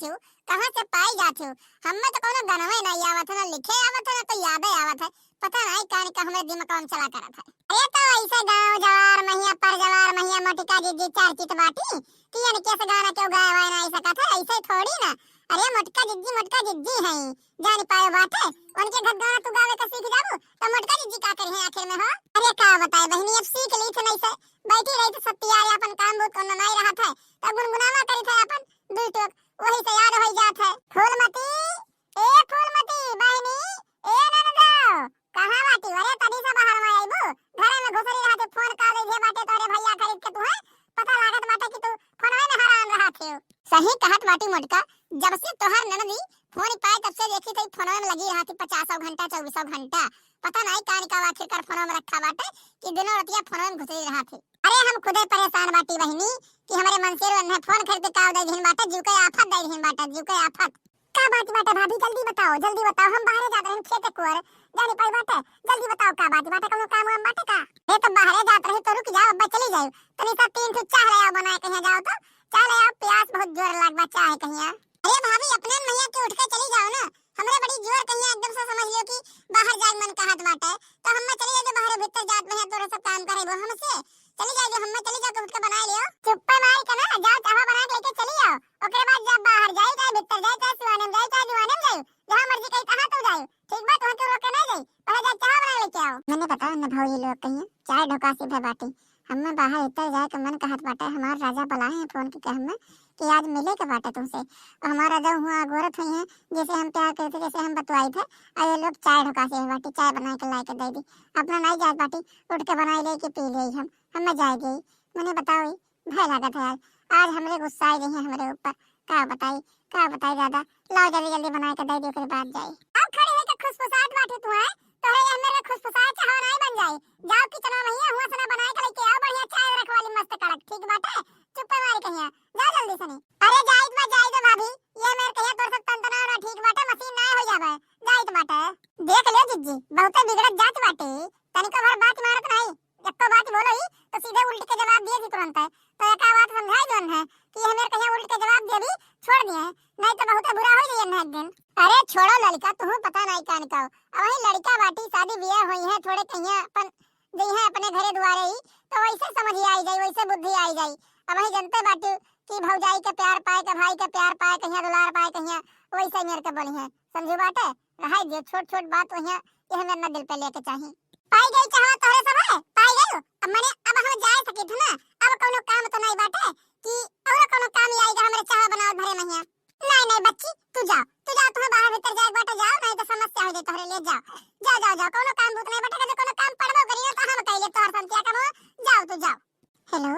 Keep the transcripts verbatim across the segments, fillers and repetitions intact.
बाटी हो, कहाँ से पाई जाती हो? हमें तो कौनो गनवे नहीं आवत है, ना लिखे आवत है, ना तो यादे आवत है। पता नहीं कान का हमरे दिमाग में चला करत है। अरे तो ऐसे गाँव जवार महिया, पर जवार महिया, मोटिका जिज्जी चर्चित बाटी कि इनके से गाना क्यों गाए वाए नहीं सकत है, ऐसे थोड़ी ना। अरे मोटका जिज्जी, मोटका जिज्जी है, जानी पायो बाटे, उनके घर गाना तू गावे का सीख जाबू, तो मोटका जिज्जी का करी है आखिर में हो? अरे का बताए बहिनी, अब सीख ली थे नहीं से, बैठी रही तो सत्तियार अपन काम बहुत कोनो नहीं रहा था, तो गुनगुनावा करी थे अपन दुई टोक, वही से याद हो जात है। फूलमती, ए फूलमती, बहिनी, ए ननदो, कहाँ बाटी? अरे तनी सा बाहर में आइबू, घरे में घुसरी रहते, फोन कर दे जे बाटे तोरे भैया खरीद के तू है, पता लागत बाटे कि तू फोनवे में हरान रहत हो। सही कहत बाटी मोटका, जब से तोहर ननदी फोन पाए तब से देखी तो फोनवे में लगी रहती पचासों घंटा, चौबीसों घंटा। पता नहीं कान का आखिर कर फोनवे में रखा बाटे कि दिनों रतिया फोनवे में घुसरी रहती। अरे हम खुदे परेशान बाटी बहिनी कि हमरे मनसेर उन्हें फोन खरीद के का दे दिहिन बाटे, जीव के आफत दे दिहिन बाटे, जीव के आफत। का बात बाटे भाभी, जल्दी बताओ, जल्दी बताओ, हम बाहरे जात रहन खेते कुआर, जानी पाई बाटे, जल्दी बताओ का बात बाटे, कौनो काम वाम बाटे का? ए तो बाहरे जात रही तो रुक जाओ, अब्बा चली जाओ, तनी सा तीन ठो चाह ले आओ बनाए कहिया जाओ तो, चाह ले आओ, प्यास बहुत जोर लाग बा चाह कहिया। अरे भाभी अपने महिया के उठ के चली जाओ ना, हमरे बड़ी जोर कहिया एकदम से समझ लियो कि बाहर जाए मन कहत बाटे, तो हम्मे चली जाओ बाहरे भीतर जात में है तोरे सब काम करे वो हमसे, चली जाओ जो हम्मे चली जाओ के उठ के बनाए लियो। चुप्पे मारी के ना जाओ चाह बना के लेके चली आओ, ओकरे बाद जब बाहर जाई, चाहे भीतर जाई, चाहे सिवाने में जाई, चाहे जुआने में जाई, जहाँ मर्जी कही तहाँ तू जाई, ठीक बा? तुहके रोके ना जाई, पहले जा चाह बना लेके आओ। मैंने बताया ना भौजी लोग कहिए, चाय ढोकासी भे बाटी, हमें बाहर भीतर जाए के मन कहत बाटे, हमार राजा बुलाए हैं फोन के, के हमें कि आज मिले के बाटे तुमसे, और हमार राजा हुआ अगोरत हुई हैं, जैसे हम प्यार करते, जैसे हम बतुआई थे, और ये लोग चाय ढोकासी है बाटी, चाय बना के ला के दे दी, अपना नहीं जात बाटी, उठ के बनाई ले के पी ले हम, हमें जाए गई। मैंने बताओ भय लागत है आज, आज हमरे गुस्सा आ गई है हमरे ऊपर। का बताई, का बताई दादा, लाओ जल्दी जल्दी बनाए के दे दे, ओकरे बाद जाई। अब खड़ी होके खुसफुसात बाटे तू, हैं? तोहरे ये मेरे खुसफुसात चाहवा नाई बन जाई। जाओ किचन में भैया हुआ सना बनाए के लेके आओ, बढ़िया चाय रखवाली मस्त कड़क, ठीक बाटे? चुप्पे मारी कहिया, जा जल्दी सनी। अरे जाइत बा, जाइत बा भाभी, ये मेरे कहिया तोर सब तंतना ना ठीक बाटे, मशीन ना हो जावे, जाइत बाटे। देख ले जिज्जी, बहुते बिगड़त जात बाटे, तनिको भर बात मानत नहीं। एको बात बोलो ही तो सीधे उल्ट के जवाब दिए जी तुरंत है। तो एका बात समझाई जोन है कि हमें कहीं उल्ट के जवाब दे भी छोड़ दिए, नहीं तो बहुत बुरा हो जाइए ना एक दिन। अरे छोड़ो लड़का, तुहू पता नहीं कान का। अब वही लड़का बाटी, शादी ब्याह हुई है, थोड़े कहीं अपन गई है अपने घरे दुआरे ही, तो वैसे समझ आई जाई, वैसे बुद्धि आई जाई। अब वही जनते बाटी कि भौजाई के प्यार पाए, के भाई के प्यार पाए, कहीं दुलार पाए, कहीं वैसे मेर के बोली है, समझू बाटे। रहाई दियो, छोट छोट बात वहिया, ये हमें अपना दिल पे लेके चाही। पाई गई चाहवा तोहरे सब है, पाई गई। अब मने अब हम जाए सकी थे ना, अब कौनो काम तो नहीं बाटे कि और कौनो काम ही आएगा हमरे चाहवा बनावत भरे महिया। नहीं नहीं बच्ची, तू जाओ, तू जाओ, तुम्हें बाहर भीतर जाए बाटे, जाओ, नहीं तो समस्या हो जाए तोहरे लिए, जाओ, जाओ, जाओ, जाओ, कौनो काम भूत नहीं बाटे, कभी कौनो काम पड़बो करी ना तो हम कह ले तोहर संतिया कमो, जाओ तू जाओ। हेलो,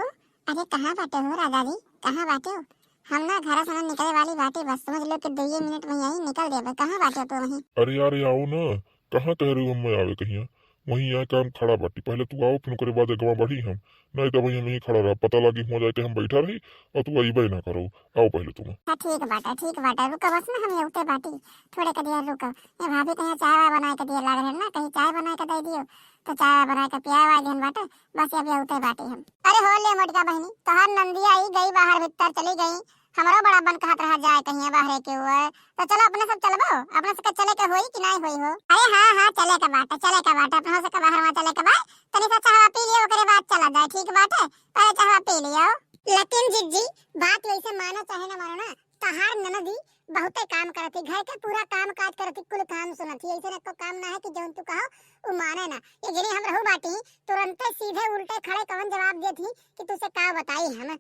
अरे कहाँ बाटे हो राजा जी, कहाँ बाटे हो? हम ना घर से ना निकले वाली बाटे, बस समझ लो कि दुइये मिनट में यहीं निकल देबे। कहाँ बाटे हो तू वहीं? अरे यार, आओ ना, कहाँ कह रहे हो हमें आवे कहिया? वहीं आए के हम खड़ा बाटी, पहले तू आओ, फिर ओकरे बाद अगवा बढ़ी हम, नहीं तो वहीं हम यहीं खड़ा रहा, पता लागी हुआ जाए कि हम बैठा रही और तू अइबे ना करो। आओ पहले तुम। हाँ ठीक बाटे, ठीक बाटे, रुको बस ना, हम ये उते बाटी, थोड़े के देर रुको। ये भाभी कहीं चाय वाय बनाए के दिए लाग रहे ना, कहीं चाय बनाए के दे दियो, तो चाय वाय बनाए के पियाए वाए दिन बाटे, बस अभी उते बाटी हम। अरे हो ले मोटका बहिनी, तोहार नंदिया आई गई बाहर भीतर चली गई, हमरो बड़ा मन कहत रहा जाए कहीं बाहरे के हुए, तो चलो अपने सब चलबो, अपने सबके चले के होई कि नहीं होई हो? अरे हाँ हाँ चले के बाटे, चले के बाटे, अपने सबके बाहर वहाँ चले के बा, तनी सा चाहवा पी लियो ओकरे बाद चला जाए, ठीक बाटे, पहले चाहवा पी लियो। लेकिन जिज्जी बात वैसे मानो चाहे ना मानो ना, तहार ननदी बहुते काम करत ही, घर के पूरा काम काज करत ही, कुल काम सुनत ही। ऐसे एको काम ना है कि जौन तू कहो उ माने ना। ये जनी हम रहू बाटी, तुरंते सीधे उल्टे खड़े कवन जवाब देत ही कि तुसे का बताई हम।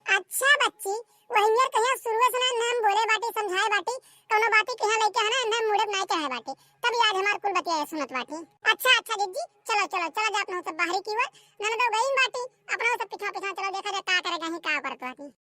अच्छा बच्ची, वही मेर कहिया शुरुए से ना हम बोले बाटी, समझाए बाटी, कौनो बाती के यहाँ लेके है ना, इन्हें मुड़त नहीं चाहे बाटी, तब आज हमार कुल बतिया सुनत बाटी। अच्छा अच्छा जिज्जी, चलो चलो चलो जा अपना सब बाहरी की ओर, ननदो गई बाटी, अपना सब पीछा पीछा चलो देखा जाए का करे कहीं का करत बाटी।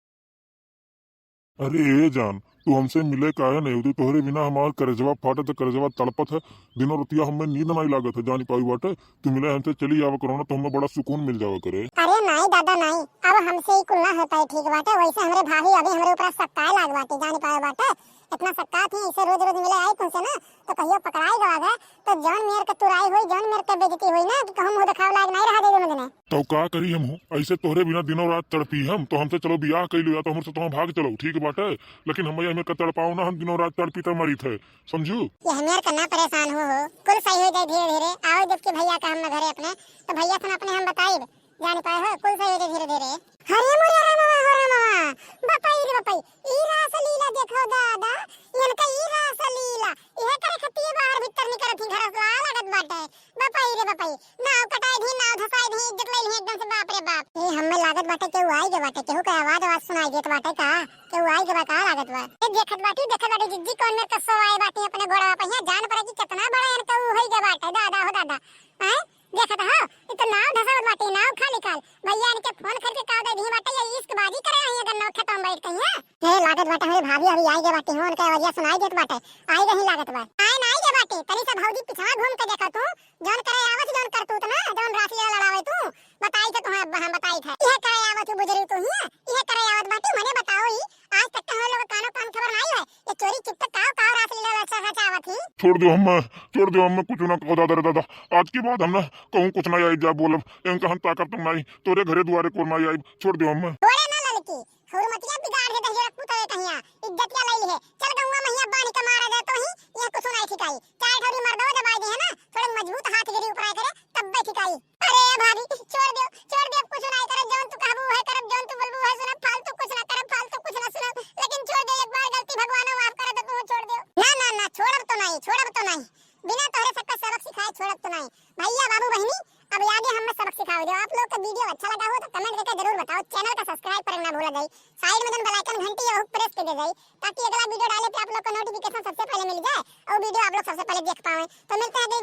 अरे ए जान, तू हमसे मिले काहे नहीं होती? तोहरे बिना हमार करेजवा फाटत है, करेजवा तड़पत है। दिनों रतिया हमें नींद नहीं लागत है, जानी पाई बाटे। तू मिले हमसे चली आवा करो ना, तो हमें बड़ा सुकून मिल जावा करे। अरे नाई दादा नाई, अब हमसे ही कुल ना होता है, ठीक बाटे। वैसे हमरे भाभी अभी हमरे ऊपर सक्काए लाग बाटे, जानी पाए बाटे। इतना सक्कात है, इसे रोज रोज मिले आई तुमसे ना, कहियो पकड़ाई गवा गए, तो जौन मेर के तुराई होई, जौन मेर के बेइज्जती होई ना, कि कहूँ मुँह देखावे लायक नहीं रहा जाई दोनों जने। तो का करी हम हो? ऐसे तोहरे बिना दिनों रात तड़पी हम, तो हमसे चलो बियाह कइलो या तो हमसे तो भाग चलो, ठीक बाटे, लेकिन हम ये मेर के तड़पाओ ना, हम दिनों रात तड़पी तो मरी थे, समझू? ये मेर के ना परेशान हो, हो, कुल सही हो जाए धीरे धीरे। आओ जबकि भैया का हम घरे अपने, तो भैया से अपने हम बताइब, जान पाए हो, कुल सही हो जाए धीरे धीरे। हरे मोरे रामवा हो रामवा, बपई रे बपई, ई रासलीला देखो दादा, इनका ई रासलीला, इहे करे खतिए बाहर भीतर निकरत ही घर से लागत बाटे। बपई रे बपई, नाव कटाई दी, नाव धसाई दी, इज्जत ले ली एकदम से, बाप रे बाप। ए, हमें लागत बाटे केहू आई गए बाटे, केहू के आवाज, आवाज सुनाई देत बाटे का? केहू आई गए बा का लागत बा? ए, देखत बाटी, देखत बाटी जिज्जी, कौन मेर कसो आए बाटी अपने घोड़ा पे, यहाँ जान पड़े कि कितना बड़ा इनका ऊ होई गए बाटे, दादा हो दादा। हैं? देखत हो, ई तो नाव धसावत बाटे, नाव खाली खाल। भैया इनके फोन करके कह दे दी बाटे, ये इश्कबाजी करे आई अगर नौखे तो हम बैठ कहीं, हैं? ए, लागत बाटे हमरे भाभी अभी आई गए बाटे, हो उनका आवाजिया सुनाई देत बाटे, आई गई लागत बा। आए ना आई गए बाटे, तनी सा भौजी पिछवा घूम के देखो तू, जौन करे आवत, जौन करतूत ना, जौन रासलीला लड़ावे तू, बताई थे तुम्हें, हम बताई थे। इहे करे आवत हो बुजुर्ग तू ही, इहे करे आवत बाटे, मने बताओ ही, आज तक तो हम लोग कानो कान खबर नहीं है, ये चोरी चुपके काव काव रासलीला रचा, रचावत ही। छोड़ दो हम, छोड़ दो हम, कुछ ना कहो दादा रे दादा, आज के बाद हम ना कहूँ कुछ ना आई जा बोलब, इनका हम ताकत तुम नहीं, तोरे घरे दुआरे को ना आई, छोड़ दो हम। छोड़े ना ललकी, हुरमतिया बिगाड़ दे दहिया रखू तवे कहिया, इज्जतिया ले लिहे, चल गौवा महिया बानी का मारा जा तो ही, ये कुछ नहीं ठिकाई, चार ठोरी मर्दो दबाई दे है ना, थोड़े मजबूत हाथ गिरी ऊपर आए करे, तब बे ठिकाई। अरे भाभी, छोड़ दो, छोड़ दो, अब कुछ नहीं करब, जौन तू कहबू है करब, जौन तू बोलबू है सुनब, फालतू कुछ ना करब, फालतू कुछ ना सुनब, लेकिन छोड़ दो, एक बार गलती भगवान माफ करे तो तू छोड़ दो। ना, ना, ना, छोड़ब तो नहीं, छोड़ब तो नहीं, बिना तोहरे सबका सबक सिखाए छोड़ब तो नहीं। भैया, बाबू, बहिनी, अब आगे हमें सबक सिखाओ दो। आप लोग का वीडियो अच्छा लगा हो तो कमेंट करके जरूर बताओ, चैनल का सब्सक्राइब करना ना भूला जाए, साइड में जौन बेल आइकन घंटी है वो प्रेस कर दे जाए, ताकि अगला वीडियो डाले पे आप लोग को नोटिफिकेशन सबसे पहले मिल जाए और वीडियो आप लोग सबसे पहले देख पावे। तो मिलते हैं अगले